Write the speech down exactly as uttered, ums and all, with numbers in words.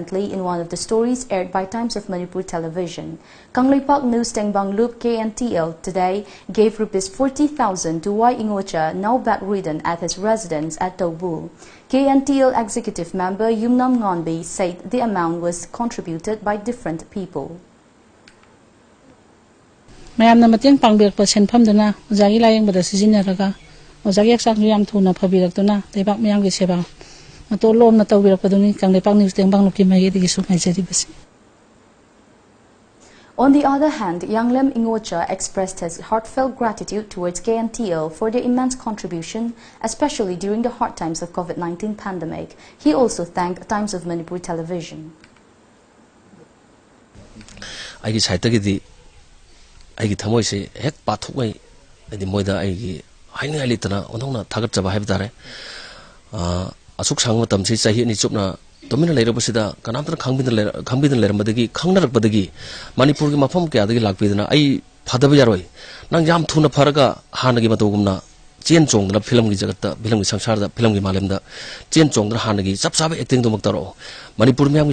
In one of the stories aired by Times of Manipur Television, Kangleipak News Tengbang Loop, K N T L, today gave rupees forty thousand to Y Ingocha, now bedridden, at his residence at Tobu. K N T L Executive Member Yumnam Ngonbi said the amount was contributed by different people. ꯃꯌꯥꯝꯅ ꯃꯇꯦꯡ ꯄꯥꯡꯕꯤꯔꯛꯄ ꯁꯦꯟꯐꯝꯗꯨꯅ ꯑꯣꯖꯥꯒꯤ ꯂꯥꯌꯦꯡꯕꯗ ꯁꯤꯖꯤꯟꯅꯔꯒ ꯑꯣꯖꯥꯒꯤ ꯍꯛꯆꯥꯡꯁꯨ ꯌꯥꯝ ꯊꯨꯅ ꯐꯕꯤꯔꯛꯇꯨꯅ ꯂꯩꯕꯥꯛ ꯃꯤꯌꯥꯝꯒꯤ ꯁꯦꯕꯥ ꯃꯇꯣꯟ ꯂꯣꯝꯅ ꯇꯧꯕꯤꯔꯛꯄꯗꯨꯅꯤ ꯀꯪꯂꯩꯄꯥꯛ ꯅ꯭ꯌꯨꯁ ꯇꯦꯡꯕꯥꯡ ꯂꯨꯞꯀꯤ ꯃꯥꯏꯀꯩꯗꯒꯤꯁꯨ ꯉꯥꯏꯖꯔꯤꯕꯁꯤ꯫ On the other hand, Yanglem Ingocha expressed his heartfelt gratitude towards K N T L for their immense contribution, especially during the hard times of COVID nineteen pandemic. He also thanked Times of Manipur Television. ꯑꯩꯒꯤ ꯁꯥꯏꯠꯇꯒꯤꯗꯤ ꯑꯩꯒꯤ ꯊꯃꯣꯏꯁꯦ ꯍꯦꯛ ꯄꯥꯊꯣꯛꯅꯩ꯫ ꯍꯥꯏꯗꯤ ꯃꯣꯏꯗ ꯑꯩꯒꯤ ꯍꯥꯏꯅꯤꯡꯉꯥꯏ ꯂꯩꯇꯅ ꯑꯣꯟꯊꯣꯛꯅ ꯊꯥꯒꯠꯆꯕ ꯍꯥꯏꯕ ꯇꯥꯔꯦ꯫ ꯑ, ꯑꯁꯨꯛ ꯁꯥꯡꯕ ꯃꯇꯝꯁꯤ ꯆꯍꯤ ꯑꯅꯤ ꯆꯨꯞꯅ ꯇꯨꯃꯤꯟꯅ ꯂꯩꯔꯛꯄꯁꯤꯗ ꯀꯅꯥꯝꯇꯅ ꯈꯪꯕꯤꯗꯅ ꯂꯩꯔ-, ꯈꯪꯕꯤꯗꯅ ꯂꯩꯔꯝꯕꯗꯒꯤ, ꯈꯪꯅꯔꯛꯄꯗꯒꯤ ꯃꯅꯤꯄꯨꯔꯒꯤ ꯃꯐꯝ ꯀꯌꯥꯗꯒꯤ ꯂꯥꯛꯄꯤꯗꯅ ꯑꯩ ꯐꯗꯕ ꯌꯥꯔꯣꯏ, ꯅꯪ ꯌꯥꯝ ꯊꯨꯅ ꯐꯔꯒ ꯍꯥꯟꯅꯒꯤ ꯃꯇꯧꯒꯨꯝꯅ ꯆꯦꯟ ꯆꯣꯡꯗꯅ ꯐꯤꯂꯝꯒꯤ ꯖꯒꯠꯇ, ꯐꯤꯂꯝꯒꯤ ꯁꯪꯁꯥꯔꯗ, ꯐꯤꯂꯝꯒꯤ ꯃꯥꯂꯦꯝꯗ ꯆꯦꯟ ꯆꯣꯡꯗꯅ ꯍꯥꯟꯅꯒꯤ ꯆꯞ ꯆꯥꯕ ꯑꯦꯛꯇꯤꯡꯗꯨꯃꯛ ꯇꯧꯔꯛꯑꯣ꯫ ꯃꯅꯤꯄꯨꯔ ꯃꯤꯌꯥꯝꯒꯤ